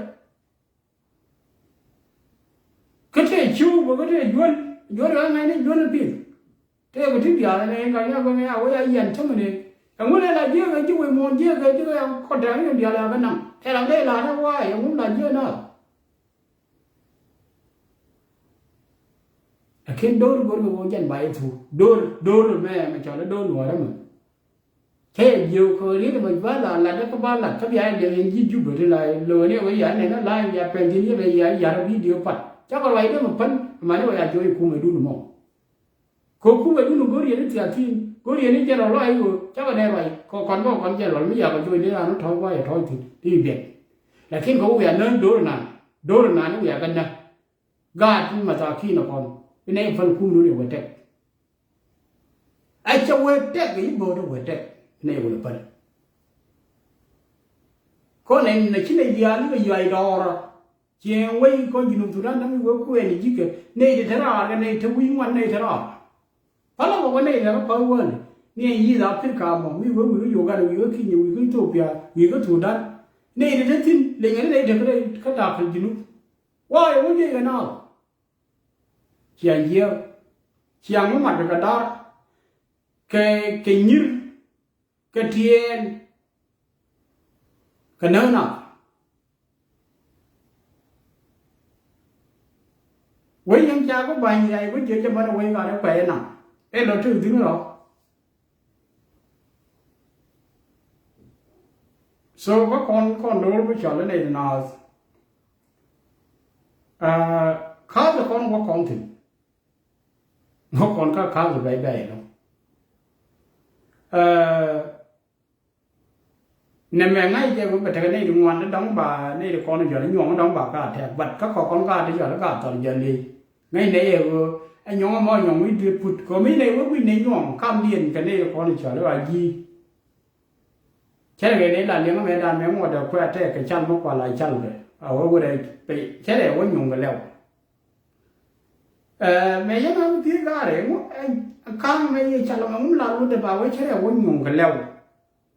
Kä Juɔ̱n ɛ ŋa̱cni juɔ̱n ɛ pi̱th. Tëëkɛ ti diaal ɛn ɛ ŋa̱c ŋa̱c ŋa̱c a wee a yian cämäni. Ɛŋu lɛ la jiäk ɛ ji̱ wec muɔ̱ɔ̱n jiäk ɛ ji̱ wec a kɔt dɛ̈ɛ̈ŋ ni diaal ɛ kɛ naŋ. Tɛ̈r a dee la ni wa̱a̱ ɛŋu la jiäk na. Lakin do̱r go̱r kɛ ɣöö jɛn ba yɛ thuk. Do̱r, do̱r mɛ, mɛ cɔl i̱ do̱r nuɔ̱ɔ̱rä mɛ. Cä yɛ jiök kɛ ɣöö riet mɛ ba la lat kä ba lat kä bia yɛ liɛŋ in ji̱ Jubɛ ti la lo̱o̱ni ɣöö ya nɛn la ya pɛn thi̱n yɛ bɛ ya yar bidio pat. Cakɔ ruacdɛ mɛ pän mani ɣöö ya joc kumɛdun mɔ. Kɛ kumɛdun go̱r yɛn i̱ thiathi̱n go̱r yɛn i̱ jɛn rɔ lɔc i̱ ɣöö cakɔ dee ruac kɛ kɔn bä kɔn jɛn rɔ mi yakɔ joc dee raan i̱ tɔ̱ɔ̱c gua̱c ɛ tɔ̱ɔ̱c thi̱n i̱ biɛt. Lakin kɛ wia nä do̱r nan do̱r nan i̱ wia kɛ nä. Gaat ti mathakin ɛ kɔn bi nɛy päl kumdun ɛ wee tɛk. A cɛ wee tɛk i̱ bo̱o̱t ɛ wee tɛk bi nɛy wee päl. Kɔn ɛn na ci nɛy diaal i̱ kɛ yuay dɔɔrä. Ciɛ wec kɔn Junub Thudan dämi wee kuɛɛni ji̱kɛ nɛy ti te raar kɛ nɛy te wi̱i̱ ŋuan nɛy te raar. Palä bä wä nɛy lɛ kä päl wäl ni ɛn yi̱th Aprika mɔ wi̱i̱ wee wi̱i̱ kä Uganda wi̱i̱ kä Kenya wi̱i̱ kä Ethiopia wi̱i̱ kä Thudan. Nɛy ti te thi̱n lenyɛ ni nɛy te kä dak kä Junub. Wa̱a̱ yɛ wä jiɛc kɛ naath. Ciaŋ jiääk ciaŋ mi mat kɛ kɛ da̱r kɛ kɛ nyir kɛ tiɛɛl kɛ näk nath. Wec yɛn ca bä ba̱ny riac wec jiɛ cɛ bän wec gat ɛ kuɛy ɛnaŋ ɛ lɔ tëk dhi̱n rɔ. So kä kɔn kɔn do̱r bi cɔl ɛ nɛy naath. Aa, ka̱th ɛ kɔn wä kɔn thi̱n. Ŋä kɔn kä ka̱th bɛc bɛc lɔ. Ɛ, nɛ mɛ ŋa̱c jɛ bä bɛ tekɛ nɛy ti ŋuan ti dɔ̱ŋ ba nɛy ti kɔn jɔl inyuɔ̱ŋ dɔ̱ŋ ba ka tɛk. But kä kɔ kɔn ka ti jɔl ka thɔl jɔl i̱ ŋäc nɛy ɛ ɣöö ɛ nyuɔ̱ŋ ɛmɔ nyuɔ̱ŋ wi̱c duet put. Kɛ mi nɛy wä wi̱c nɛy nyuɔ̱ŋ kam diɛn kɛ nɛy ti kɔn cɔl i̱ ɣöö a ji̱. Cä rɛ nɛy la liɛŋ ɛmɛ dan mɛ ŋuɔ̱t ɛ kuɛ tɛk kɛ cal mɔ kua la cal kɛ. A wä wä rɛ pɛ cä rɛ wä nyuɔ̱ŋ kɛ lɛw. Ɛ, mɛ yɛn a wä thiec gaarɛ, ŋu, ɛ, ka̱a̱ŋ mɛ yɛ cal mɛ ŋu la lotdɛ ba wee cɛ rɛ wä nyuɔ̱ŋ kɛ lɛw.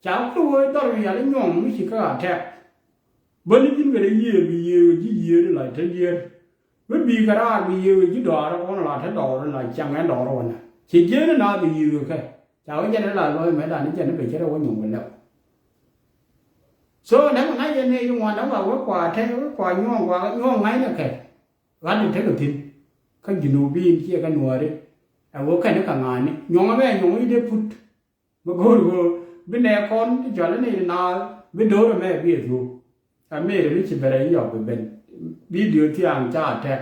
Ca kulɛ wee dhɔr mi yal inyuɔ̱ŋ mi ci kä a tɛk. Bäni ji̱n kɛ dee yiëë bi yiëë ji̱ yiëë di la te yiëë. Mi bi̱i̱ kɛ raar bi yiëë ji̱ dɔaarä kɔn la te dɔɔr la ciaŋ ɛn dɔɔr wänä. Ci jiëë ni na bi yiëë kɛ. Ca wee jɛn la lɔc mɛ dan i̱ jɛn i̱ bɛ cɛ rɛ wä nyuɔ̱ŋ kɛ lɛw. So nɛmɛ ŋa̱c yɛn nɛy ti ŋuan nɛmɛ a wee kua tɛk wee kua nyuɔ̱ŋ kua nyuɔ̱ŋ ŋa̱cnɛ kɛ. Ɣa̱t in tekɛ thi̱n kä Junubin ciɛ kɛ Nuääri. Ɛ ɣöö kɛn i̱ kɛ ŋa̱a̱ni nyuɔ̱ŋ ɛmɛ nyuɔ̱ŋ i̱ dee put. Mi go̱o̱r ɣöö bi nɛɛkɔn ti jɔl i̱ nɛy naath bi do̱r ɛmɛ bi ɛ thuɔ̱k. Ɛ mëë ri ci bɛrɛ i̱ yɔk bi ben. Bidio thia̱a̱ŋ ca tɛk.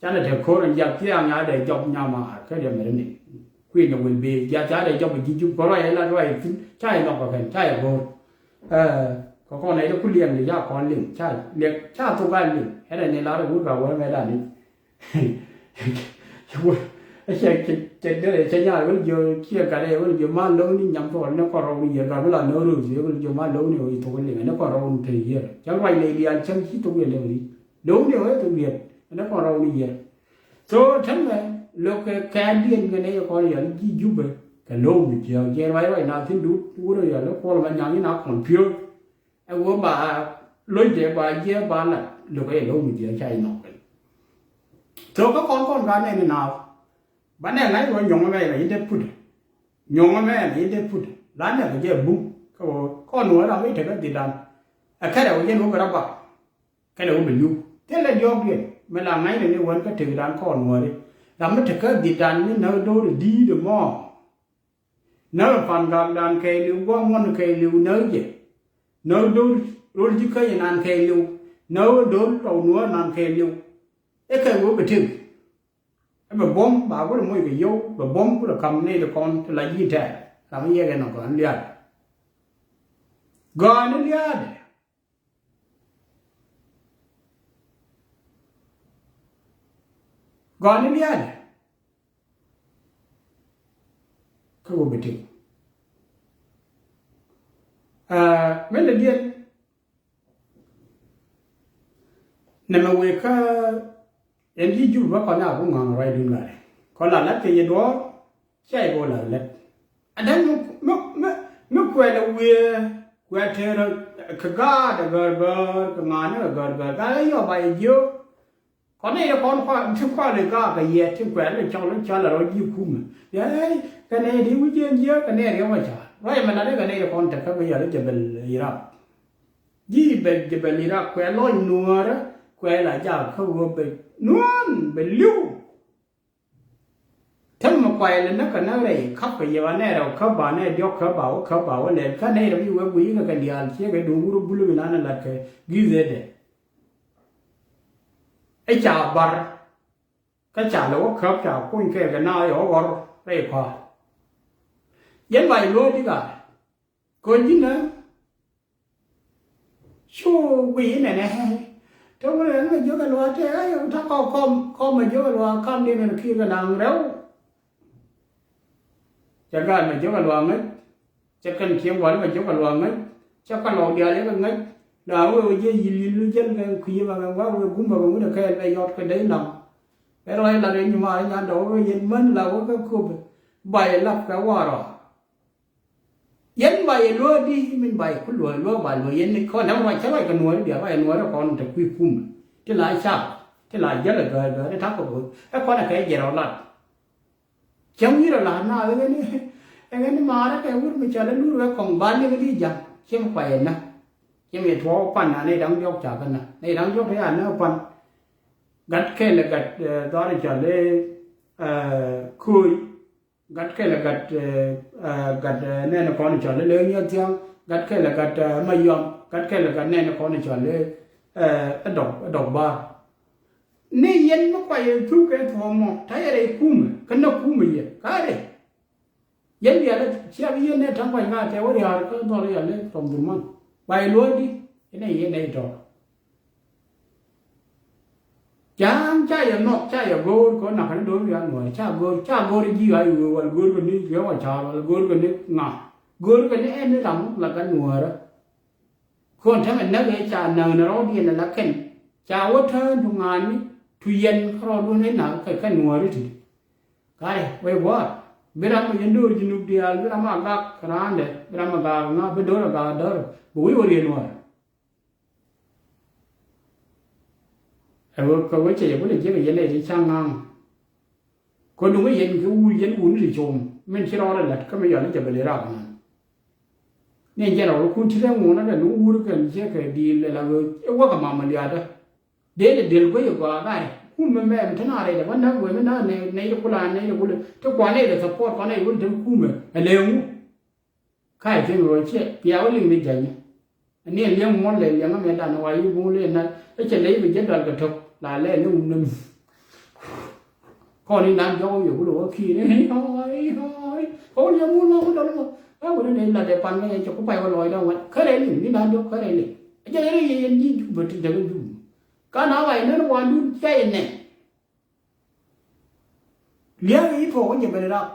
Canɛ te ko̱r in jiath thia̱a̱ŋ a dee jɔp nyama kä riɛm ri ni. Kui̱n ɛ wil bi jiath ca dee jɔp ji̱ jup kɛ ruac ɛ la ruac thi̱n ca yɛ nhɔk kɛ kɛn ca yɛ go̱o̱r. Ɛ, kɛ kɔn ɛ ku liɛŋ di ca kɔn liŋ ca liɛŋ ca thok a liŋ ɛn ɛ ni lar ɛ wur ka wä mɛ dan i̱. Cɛ cɛ cɛ derɛ cɛ nyar wä jiö ciɛ gat ɛ wä jiö ma lo̱w ni nyam thok ni kɔn rɔw ni yier gat wä la no̱o̱ ro̱o̱ jiö wä jiö ma lo̱w ni wä thok liŋ ni kɔn rɔw ni te yier cɛ ruac lɛ diaal cäŋ ci thok yɛ lɛ wä ni lo̱w ni wä thok yier ni kɔn rɔw ni yier. So tɛmɛ lo̱k kɛ kɛɛdiɛn kɛ nɛy kɔn yɛl ji̱ Jubɛ kɛ lo̱w mi jiääk jiɛn ruac ruac na thi̱n duut wurɛ yɛl kuɔl ma nyaŋ in a kɔn piöök. Ɛ wä ba lo̱cdɛ ba jiɛ ba lat lo̱k kɛ yɛ lo̱w mi jiääk ca in nhɔk kɛn. So kä kɔn kɔn ka nɛn in naath ba nɛ ŋa̱c wä nyuɔ̱ŋ ɛmɛ in dee put. Nyuɔ̱ŋ ɛmɛ in dee put la nɛ kɛ jɛ bum. Kä wä kɔn wä ram i̱ tekä dhidan. Ɛ kɛrɛ wä jɛn wä bɛ rɔ bak. Kɛnɛ wä bi nyup thilɛ diɔ̱ɔ̱kdiɛn mi la ŋa̱cnɛ ni wän kä tekdan kɔn nuääri. Ram mi tekä dhidan ni näk do̱r di̱i̱t ɛmɔ. Näk pan gakdan kɛɛliw gua̱a̱ŋ ŋuɔ̱n kɛɛliw näk jɛ. Näk do̱r rol ji̱ käc inan kɛɛliw. Näk do̱r tɔw nuäär inan kɛɛliw. Ɛ kɛ wä bi tëk. Ɛ bɛ buɔ̱m ba kulɛ moc kɛ yio̱w bɛ buɔ̱m kulɛ ka̱m nɛy ti kɔn ti la ji̱ tɛɛr. Ram mi yɛkɛ nɔ gɔ̱a̱n lia̱a̱dɛ. Gɔ̱a̱n lia̱a̱dɛ. Gɔ̱a̱n lia̱a̱dɛ. Kä wä bi tëk. Aa, min lɛ diɛn nɛmɛ wëë kä ɛn ji̱ Jubɛ bä kɔn a ku ŋa̱a̱ŋ ruacdun ŋa̱a̱dɛ kɔn la la̱t kɛ yɛ duɔ̱ɔ̱r. Cia yɛ bä wä la̱t lät. And then mi, mi, mi, mi kuɛl ɛ wiee kuɛ tëë rɔ kɛ gaat ɛ gäär gäär kɛ ŋa̱a̱n ɛ gäär gäär gat ɛ yɔp a yɛ jiök. Kɔn nɛy ti kɔn kual, ti kual i̱ gaak kɛ yɛ ti kuɛl i̱ cɔl i̱ cɔl a rɔ ji̱ kumɛ. Yɛ ɛ kɛ nɛy ti wi̱c jiɛn jiɛ kɛ nɛy riɛm a ca ruac mɛ lat i̱ kɛ nɛy ti kɔn tekɛ bɛ yɛl i̱ Jebel Iraq. Ji̱ bɛ Jebel Iraq kuɛ lɔc nuɔɔrä kuɛ la jak kä ɣöö bɛ nuɔ̱ɔ̱n bɛ li̱w. Täämɛ kuay lɛ näk kɛ näk rɛy ka̱p kɛ yɛ ba nɛ rɛw käp ba nɛ diɔ̱k käp ba wä käp ba wä lɛl kä nɛ rɛw i̱ wee guiy i̱ kɛ kɛn diaal ciek kɛ duŋ wur bul wi̱n an ɛ lat kɛ gi̱th ɛ dɛ. Ɛ ca bar kä ca lɛ wä käp ca kuny kɛɛl kɛ naath yɛ wä ɣɔr rɛy kɔaar. Yɛn ba yɛ luɔ̱ɔ̱c di gaar kɛ ɣöö ji̱n ɛ cu guiy inɛnɛ. Te wä rɛn mɛ jiök ɛ luaak tɛ ɛ yɛ wä ta̱k kɔm kɔm mɛ jiök ɛ luaak kam diɛn ɛn ki̱i̱r kɛ naŋ rɛw. Cɛ gaat mɛ jiök ɛ luaak ŋäc. Cɛ kɛn cieŋ wal mɛ jiök ɛ luaak ŋäc. Cɛ kɛ lɔk diaal yɛ kɛ ŋäc. La wee wä jiɛ yil yil lu jɛn kɛ kui̱ mɛ kɛ wä wee gum mɛ kɛ ŋut ɛ kɛɛl bɛ yɔt kɛ dee lam. Bɛ rɔy la rɛy nyumaar nyan dɔk wee yɛn män la wä kɛ köp. Ba yɛ lap kɛ warɔ. Yɛn ba yɛ luɔ̱ɔ̱ di min ba yɛ ku luɔ̱ɔ̱ luɔ̱ɔ̱ ba luɔ̱ɔ̱ yɛn ni kɔn däm ruac cä ruac kɛ nuɔ̱ɔ̱ri bia ba yɛ nuɔ̱ɔ̱ri kɔn te kui̱ kum ti la caak ti la jäl ɛ gäär gäär ti ta̱k kɛ go̱o̱r ɛ kɔn ɛ kɛ jɛr ɔ lat. Cäŋ wi̱r ɛ la̱r naath ɛ ɣän ɛ ɣän maarä kɛ wur mi cɔal ɛ lur wek kɔŋ ba liŋ di ja̱ŋ. Ciem kua yɛ nä ciem yɛ tuɔɔk pan na nɛy da̱ŋ diɔ̱k ca kä nä nɛy da̱ŋ diɔ̱k te ya nä pan. Gat kɛl ɛ gat dhɔr cɔal ɛ kööc. Gat kɛl ɛ gat gat nɛn kɔn cɔl ɛ lɛ ŋi̱eth thia̱a̱ŋ. Gat kɛl ɛ gat mayɔm gat kɛl ɛ gat nɛn kɔn cɔl ɛ dɔk ɛ dɔk ba̱a̱r. Ni yɛn mi kuay ɛ thuk kɛ thuɔ̱ɔ̱m mɔ ta̱yɛ rɛy kumɛ kä nä kumɛ yɛ ka̱rɛ. Yɛn diaal ɛ ciak yɛn nɛ ta̱ŋ kuany ŋa̱a̱ tɛ wä ria̱a̱r kä dhɔr yɛn lɛ tɔm dhurman. Kuay luɔ̱ɔ̱di yɛn ɛ yɛn ɛ tɔ̱. Ja̱a̱ŋ ca yɛ nhɔk ca yɛ go̱o̱r kɛ ɣän nakä ni do̱r wi̱i̱ a nuäärä ca go̱o̱r ca go̱o̱r ji̱ ɣa̱c wëë wal go̱o̱r kɛ ni riɛw a ca̱a̱r wal go̱o̱r kɛ ni ŋa. Go̱o̱r kɛ ni ɛn ni ram la gat nuäärä. Kɔn tɛmɛ näk ëë ca näk ni rɔɔdiɛn ala kɛn ca wä tään tu ŋa̱a̱n ni tu yɛn kä rɔɔdun ëë nak kɛ kɛn nuäärä ti. Ka̱rɛ wee gua̱a̱r bi ram a yɛn do̱r ji̱ nuk diaal bi ram a gak raandɛ bi ram a gak ŋa bi do̱r a gak däär bi wi̱i̱ wä riɛn nuäärä. Ɛ wee kɛ wee cɛ yɛ kulɛ jiɛk ɛ yɛn ɛ ti ca̱ŋ ŋa̱a̱ŋ. Kɛ duŋ ɛ yɛn kɛ wul yɛn wuni ti com min ci rɔɔdɛ la̱t kä mi yɔl i̱ jɛ bɛ li rak nan. Ni jɛn rɔɔdɛ kun ti rɛŋ ŋuɔ̱nä kɛ ni wur kɛn jiɛk kɛ diil ɛ la wee ɛ wä kɛ mam ɛ liaatdä. Dee lɛ del guec ɛ gɔaa ga̱a̱y kum mi mɛm te na rɛydɛ bä näk wee mi na nɛy nɛy ti kula nɛy ti kula ti kua nɛy lɛ support kua nɛy wun te kumɛ ɛ lɛ ŋu. Ka̱a̱c thi̱n ɣöö ciɛ bia wä liŋ ni ja̱ny. Ni ɛ liɛŋ muɔ̱l lɛ liɛŋ amɛ dan wa yi buŋ lɛ na ɛ cɛ lɛ yi bi jɛ dɔl kɛ tök la lɛ ni wun nɛm. Kɔn in dan jɔk yɛ wulɛ wä ki̱i̱n in hɔɔy hɔɔy kɔn yɛ muɔ̱l ma wä dɔl mɔ. Ɛ wä ni nɛ lat ɛ pan mɛ cɛ ku pay wä lɔɔc dan wä kärɛ liŋ ni dan jɔk kärɛ liŋ. Ɛ jɛ yɛ ri yɛ yɛn ji̱ jubä ti däk in jubä. Ka na wa yɛ nɛn wa dun cɛ yɛ nɛ. Lia̱a̱ i̱ tuɔɔk kä jɛ ben rak.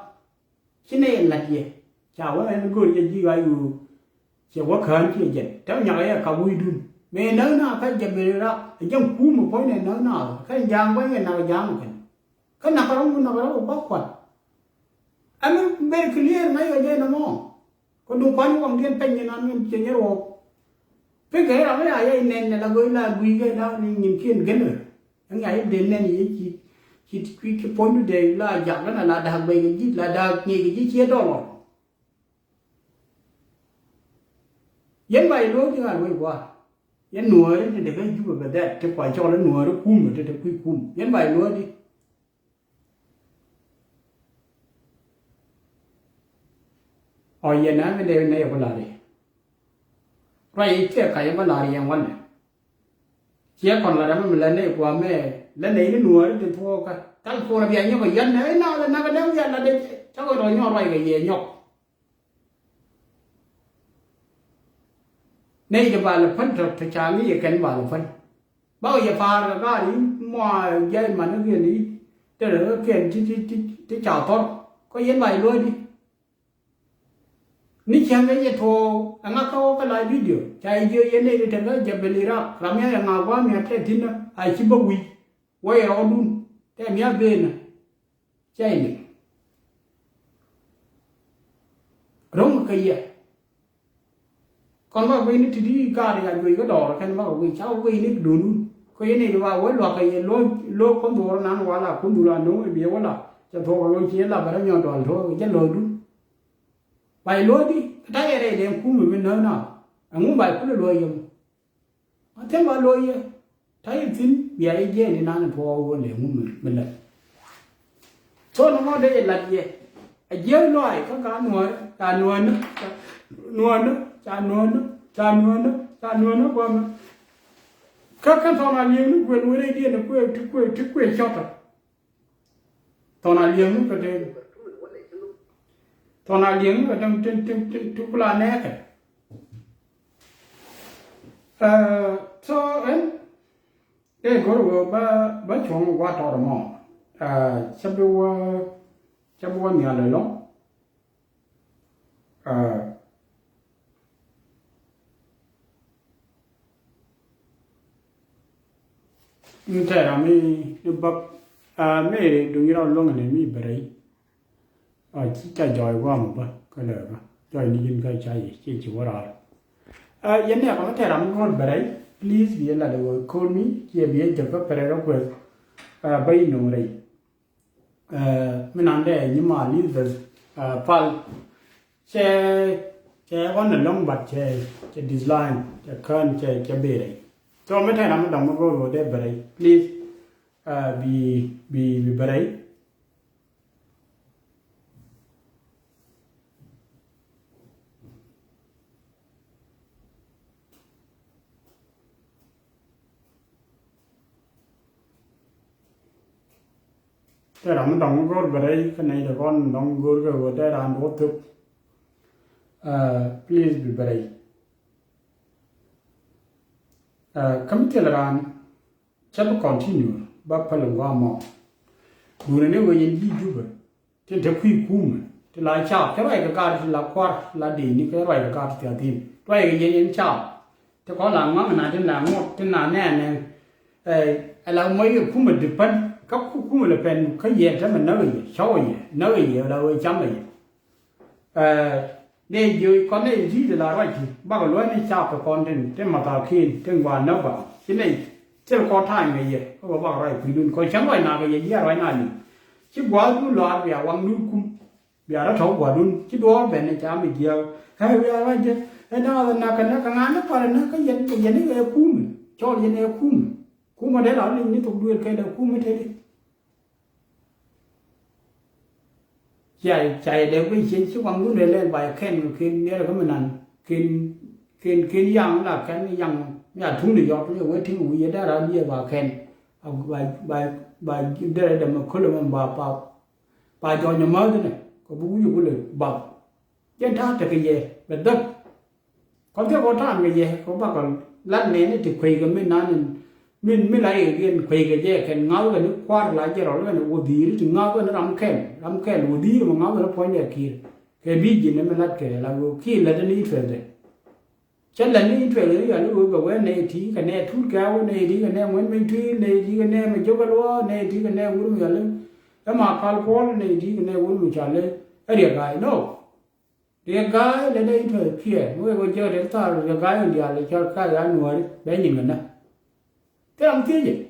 Ci nɛ yɛ la̱t yɛ ca wä ɛn go̱o̱r jɛ ji̱ ɣa̱c ɣöö cɛ wä kään ciɛ jɛn tɛm nyak yɛ kap wi̱i̱dun. Mëë näk na kä jɛ ben rak ɛ jɛn kuum ɛ puɔ̱nynɛ näk na kä ja̱a̱ŋ gua̱ny yɛ nak ja̱a̱ŋ kɛn. Kä nak rɔ̱ŋ nak rɔ̱ŋ ɛ kua̱k kua̱t. Ɛn ber clear na yɔ jɛ nɔmɔ. Kä duŋ kuany waŋdiɛn peny ni nan ŋin cɛ nyɛ ruɔk. Pekɛ ram mi a yɛ nɛn nɛ la go̱o̱c la gui̱i̱ kɛ da̱a̱k ni nyin kiɛn gɛn rɛ. Ɛŋ a yɛ den nɛn yɛ ci ci ci puɔ̱nydu dee la jak länɛ la da̱a̱k bɛy kɛ ji̱ la da̱a̱k ŋi̱i̱c kɛ ji̱ ciɛ dɔlɔ. Yɛn ba yɛ lo̱o̱k ti ŋa̱r wec gua̱a̱r. Yɛn nuɔ̱ɔ̱ri ti te kä Jubɛ bɛ dhɛt ti kua cɔl i̱ nuɔ̱ɔ̱ri kumɛ ti te kui̱ kum yɛn ba yɛ lo̱o̱k ti. Ɔ yɛn na mi dee nɛy ɛ ku lar i̱ ruac i̱ ciɛ kac ɛ bä lar yɛn wanɛ. Ciɛ kɔn lar ɛmɛ mi lät nɛy gua̱a̱mɛ lät nɛy ni nuɔɔri ti thuɔɔkä thal puɔr bia nyɔk ɛ yɛn nɛ i̱ naath ɛ nak ɛ dee wiaa lat ɛ cä kɛ rɔ nyɔk ruac kɛ yɛ nyɔk. Nɛy ti bal ɛ pän tɔ̱ tɔ̱ ca ŋi̱i̱c ɛ kɛn bal ɛ pän. Bakɔ yɛ pa̱a̱r kɛ gaat i̱ mɔ jiac man ni kiɛn i̱ te rɛ kɛ kiɛn ti ti ti ti ca thɔr kɔ yɛn ba yɛ luɔ̱ɔ̱di. Ni cäŋ kɛ yɛ tuɔɔk ɛŋa kä wä kä la video ca yɛ jiök yɛn nɛy ti te kä Jebel Iraq ram ya yɛ ŋa gua̱a̱m ya tɛth thi̱n a ci bä wi̱c wä yɛ rɔɔdun tɛm ya benä. Cä yɛ liŋ ro̱ŋ kɛ yɛ. Kɔn bä guiy ni ti di gaat ya juey kä dɔɔr kɛn bä guiy ca guiy ni dundun Kɛ yɛn i̱ ba wee luakä yɛ lo̱o̱, lo̱o̱ kuɔn dhuɔr nan wala kun dhul a no̱o̱ŋ i̱ biɛ wala. Cɛ thuɔk a lo̱o̱ ci yɛ lap bɛ rɛ nyɔn dual thuɔk kɛ jɛ lo̱o̱ dun. Ba i̱ lo̱o̱ di kä ta̱yɛ rɛy dɛn kum i̱ mi nööŋ na. Ɛŋu ba i̱ kulɛ lo̱o̱ yɛ mɔ. A thil ba lo̱o̱ yɛ. Ta̱yɛ thi̱n bia yɛ jiɛɛn inan in tuɔɔk ɣöö lɛ ŋu mi lät. Thon ɛmɔ dee yɛ lat yɛ. A jiɛɛn lɔaac kä ka nuɔ̱ɔ̱rä ca nuɔ̱ɔ̱rä ca nuɔ̱ɔ̱rä ca nuɔ̱ɔ̱rä ca nuɔ̱ɔ̱rä guamä. Kä kä thɔn a li̱eŋni guel weri diɛn ti kuëë ti kuëë ti kuëë cɔtɔ. Thɔn a li̱eŋni kä te thɔn a li̱eŋni kä te ti ti ti ti kula nɛɛkɛ. Ɛ, so ɛn dee go̱r wee ba ba cuɔ̱ŋ gua̱a̱r tɔɔr mɔ. Ɛ, cä bi wä cä bi wä nhial ɛlɔ̱ŋ. Ɛ, mi tɛɛr ram mi ni bap, ɛ, mi duŋ yirɔ luäŋ ni mi bɛ rɛy. A ci ca jɔɔy guam bä kä lɛ bä jɔɔy ni ji̱n kä ca yi ci ci wä raar. Ɛ, yɛn ni a kɔn tɛɛr ram go̱o̱r bɛ rɛy, please bi yɛ lat ɛ wä ko̱r mi ci yɛ bi yɛ jɛ kä pɛrɛ rɔ kueth. Ɛ, bä yi no̱o̱ŋ rɛy. Ɛ, mi nan dee nyi ma Elizabeth, ɛ, pal. Cɛ cɛ ɣɔn ɛlɔ̱ŋ but cɛ cɛ decline cɛ kään cɛ cɛ bɛ rɛy. So mi tɛɛr ram mi dɔ̱ŋ mi go̱o̱r wä dee bɛ rɛy, please. Ɛ, bi bi bi bɛ rɛy. Tɛ ram mi dɔ̱ŋ mi go̱o̱r bɛ rɛy kä nɛy ti kɔn dɔ̱ŋ go̱o̱r kɛ ɣöö tɛ ran duɔth thöp. Ɛ, please bi bɛ rɛy. Ɛ, kä mi thil ran cä bi continue ba päl in gua̱a̱ mɔ. Duundɛ ni ɣöö yɛn ji̱ Jubɛ tin te kui̱ kumɛ ti la caap cä ruac kɛ gaat ti la kua̱r ti la dee ni kɛ ruac kɛ gaat ti thiathin ruac kɛ yɛn yɛn caap. Ti kɔn la ŋɔaŋ na tin la ŋuɔt tin la nɛɛnɛ. Ɛ, ɛ la mɔc kɛ kumɛ di pän kä ku- kumɛ lɛ pɛn kä yɛn tämɛ näk yɛ cɔw yɛ näk yɛ la ɣöö cam yɛ. Ɛ, dee jiök kɔn nɛy di̱i̱t la ruac ti bakɔ luɔ̱c ni caap kɛ kɔn tin tin mathakin tin gua̱a̱r näk ba ci nɛy thil kɔn ta̱a̱ny kɛ yɛ kä bakɔ ruac kui̱dun kɔn cäŋ ruac na kɛ yɛ ji̱ a ruac na li̱w. Ci gua̱a̱rdun lɔaar bia waŋdun kum bia rɔ tɔ̱ gua̱a̱rdun ci duɔɔr ben ni ca mi jiääk. Ɛ, bia ruac jɛ ɛ na kɛ na kɛ ŋa̱n ni kua̱r ni kä yɛn kɛ yɛn ni ɛ kum cɔl yɛn ɛ kum. Kumä dee la ni ni thok duëël kɛ dee kumä tëë di. Ca ca yɛ dee guic cien ci waŋdun dee lɛl ba yɛ kɛn kɛ kɛn niɛɛr kä mi nan kɛn kɛn kɛn yaŋ la kɛn yaŋ ya tuŋ ni yɔt ni wee tiŋ wi̱i̱ yɛ dee ran yɛ ba kɛn. A ba ba ba dee rɛ dee mɛ kölö mɛ ba ba ba jɔny ɛmääth inɛ kɛ bi wi̱i̱ kulɛ bap. Jɛn ta̱a̱ tekɛ yɛ bɛ dhäk. Kɔn thiek kɔn ta̱a̱n kɛ yɛ kɛ bakɔ lat nɛɛni ti kueykɛ mi nan in min mi la yɛ yɛn kueykɛ jɛ kɛn ŋa̱thkɛ ni kua̱r la jɛ rɔl kɛn wä dhi̱i̱ri ti ŋa̱thkɛ ni ram kɛl ram kɛl wä dhi̱i̱ri mɛ ŋa̱thkɛ ni puɔ̱nydɛ ki̱i̱r. Kɛ bi ji̱n ni mi latkɛ la wä ki̱i̱r lät ni interest dɛ. Cä lät ni interest ni yɔl ni wä bɛ wee nɛy ti kɛ nɛy tuut kɛ a wä nɛy ti kɛ nɛy ŋuɛn mi tui̱ nɛy ti kɛ nɛy mi jok a luɔ nɛy ti kɛ nɛy wur mi yɔl ni. Ɛ ma kal kuɔl nɛy ti kɛ nɛy wur mi cɔl ni. Ɛ riɛk ga̱a̱c nɔ. Riɛk ga̱a̱c lɛ dee interest piɛɛr mi wee kɛ jek riɛk thar riɛk ga̱a̱c in diaal cɔl ka̱a̱c a nuääri bɛ nyin kɛ nä. Thil ram thiec i̱.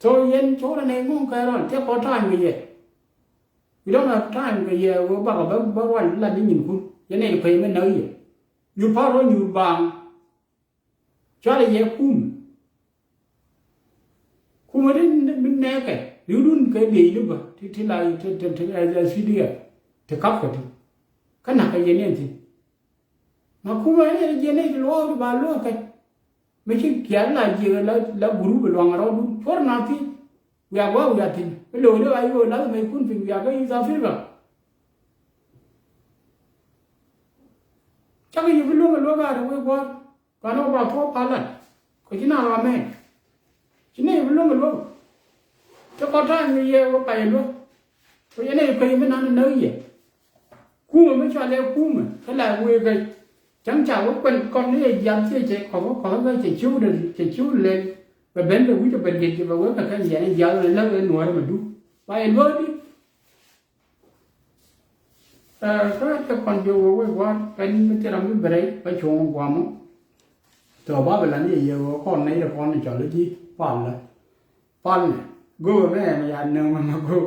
So yɛn cɔl anɛ ŋuŋ kɛ rɔn thiɛ kɔn ta̱a̱ny kɛ yɛ. We don't have time kɛ yɛ wee bakɔ bä bä ruac lat ni nyinkun yɛn nɛy kuec mi näk yɛ. Nyuur pa̱r rɔ nyuur baaŋ. Cualɛ yɛ kum. Kumɛ ti mi nɛɛkɛ riwdun kɛ diec ni bä ti ti la ti ti ti S P D F ti kap kɛ ti. Kä na̱k kɛ yɛn yɛn thi̱n. Ma kumɛ ni yɛn yɛn ti luɔɔk ti ba luɔɔk kɛ. Mi ci kial la jiɛk la la gurup luaŋ rɔɔdun cuɔr na thi̱n. Wiaa gua̱a̱k wiaa thi̱n mi lo̱o̱k ni ɣa̱c ɣöö lath mɛ kun piny wiaa kä East Africa. Cakɛ yɛ bi luäŋ ɛ luäk a rɛ wee gua̱a̱k. Kuan ɛ wä ba thuɔ̱k pa̱l lat. Kɛ ci na ram mɛ. Ci nɛy bi luäŋ ɛ luäk. Ci kɔn ta̱a̱ mi yɛ wä pay ɛ luäk. Kɛ yɛn ɛ kuec mi nan ɛ näk yɛ. Kumɛ mi cɔal ɛ kumɛ kä la wëë kɛ. Cäŋ ca wä kuɛn kɔn ni ɛ jiath ciɛ cɛ kɔth wä kɔth wä cɛ ciw dee cɛ ciw lɛl. Bɛ ben bɛ wi̱c ɛ bɛ liɛt cɛ bɛ wee kɛ kɛn yɛn ɛ jiath wä lɛ lak ɛ nuäärä mɛ duk. Pay ɛ luäk di. Ɛ, kä te kɔn jiök wä wec gua̱a̱r pɛn mi thil ram mi bɛ rɛy bä cuɔ̱ŋ gua̱a̱mɔ. Tɔ Babilɔn i̱ yɛ ɣöö kɔn nɛy ti kɔn cɔl i̱ ji̱ palä. Palnɛ go̱o̱k ɛmɛ ɛmɛ ya nöŋ ɛmɛ go̱o̱k.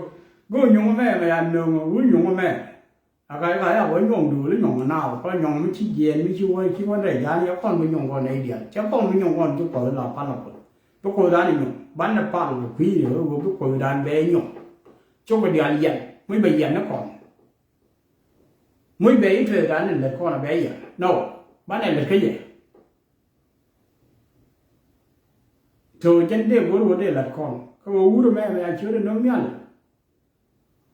Go̱o̱k nyuŋ ɛmɛ ɛmɛ ya nöŋ ɛ wur nyuŋ ɛmɛ. A ka ka ya wä nyuɔ̱ŋ duëël i̱ nyuɔ̱ŋ ɛ naath kɔ nyuɔ̱ŋ mi ci jiɛɛn mi ci wä ci wä dee ja̱a̱n yɛ kɔn bi nyuɔ̱ŋ kɔn nɛy diaal cɛ kɔn bi nyuɔ̱ŋ kɔn ci Kuɔth la pal ɛ Kuoth. Bi Kuoth dan i̱ nyuɔ̱ŋ banɛ pal kɛ kui̱ yɛ ɣöö bi Kuoth dan bɛ nyuɔ̱ŋ. Cukɛ diaal yɛn muc bɛ yɛn ni kɔn. Muc bɛ i̱ tueek dan in lät kɔn a bɛ yɛn nɔ banɛ lät kä yɛ. Tö jɛn dee go̱r wä dee lat kɔn kä wä wur mɛ mɛ a ciöt inöŋ nhial.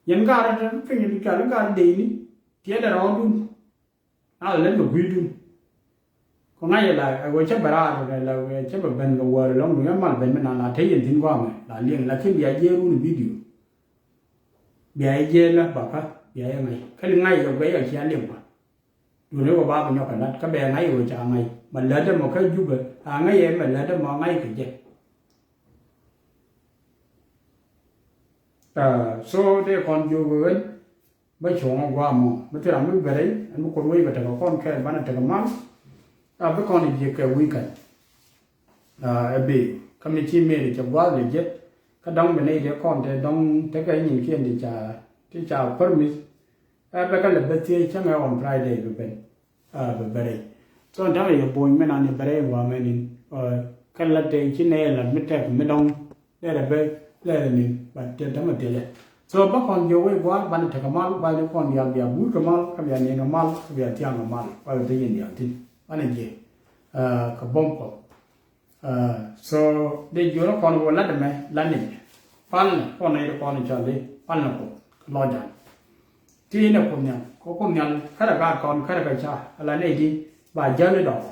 Yɛn gaar te piny ti kal gaar dee ni tiɛt dee rɔɔdun. Na lɛ lät mɛ gui̱dun. Kɔ ŋa̱c la wee cä bɛ raar la wee cä bɛ ben kɛ wäär lɔŋ duŋ yɛn mal ben mi na la te yɛn thi̱n guamɛ la liɛŋ la kin bia jiɛɛr wun video. Bia yɛ jiɛɛr la bakä bia yɛ ŋa̱c kä li ŋa̱c yɛ guɛc a cia liɛŋ ba. Duundɛ wä ba bi nyɔk kɛ lat kä bɛ ŋa̱c wä ca ŋa̱c mɛ lätdä mɔ kä Jubɛ a ŋa̱c yɛ mɛ lätdä mɔ ŋa̱c kɛ jɛ. So tëë kɔn jiök ɣän bä cuɔ̱ŋ ɛ gua̱a̱ mɔ mi thil ram mi bɛ rɛy ɛn bi Kuoth wec bɛ tekɛ kɔn kɛɛl banɛ tekɛ mal. A bi kɔn jiɛk kɛ weekend. Ɛ bëë kä mi ci mëëri cɛ gua̱a̱th lɛ jɛ kä dɔ̱ŋ bɛ nɛy dee kɔn te dɔ̱ŋ tekɛ nyinkiɛn ti ca ti ca promise. Ɛ bɛ kä lɛ bä thiec cäŋɛ on Friday bɛ ben. Bɛ bɛ rɛy so ɛn tämɛ yɛ buɔ̱ny mi nan yɛ bɛ rɛy in gua̱a̱mɛ nin. Kä la te ci nɛy lat mi tɛk mi dɔ̱ŋ lɛl ɛ bɛ lɛl ɛ nin but te tämɛ thiecɛ. So bä kɔn jiök wec gua̱a̱r banɛ tekɛ mal banɛ kɔn diaal bia guut kɛ mal kä bia niɛn kɛ mal kä bia thiaŋ kɛ mal banɛ te yɛn diaal thi̱n banɛ jiɛk kɛ buɔ̱m Kuɔth. So dee jiöl kɔn wä lat ɛmɛ lat ni pal ni kɔn ni kɔn cɔl di pal ni Kuoth kɛ lɔcdan. Ti ni Kuoth Nhial kɛ Kuoth Nhial kärɛ gaat kɔn kärɛ kɛ ca ala nɛy di ba jäl i̱ dɔɔr.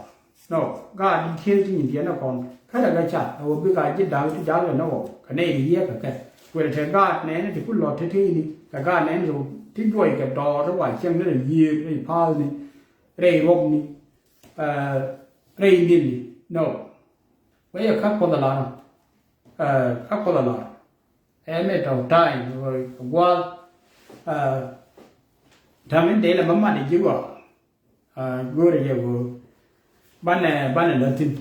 No gaat di tiee ti nyin tiee ni kɔn kärɛ kɛ ca ɛ wä bi ka ji̱ da̱k ti jal kɛ ni wä kɛ nɛy di yiëë kɛ kɛ. Kuël te gaat nɛɛni ti ku lɔt ti tiey ni kɛ gaat nɛɛni ti juɔc kɛ dɔɔr ti wa cieŋ ni rɛy yiëër rɛy pa̱a̱th ni rɛy ruɔk ni. Rɛy nil ni no. Wee yɛ kä Kuoth a lar kä Kuoth a lar. Ɛ mɛ tɔ̱ ta̱a̱ny gua̱a̱th. Ta̱a̱ min dee lɛ bä mat i̱ ji̱ gɔaa. Go̱o̱rɛ yɛ ɣöö banɛ banɛ lät thi̱n.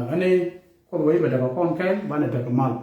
Ɣän i̱ Kuoth wee bɛ tekɛ kɔn kɛɛl banɛ tekɛ mal.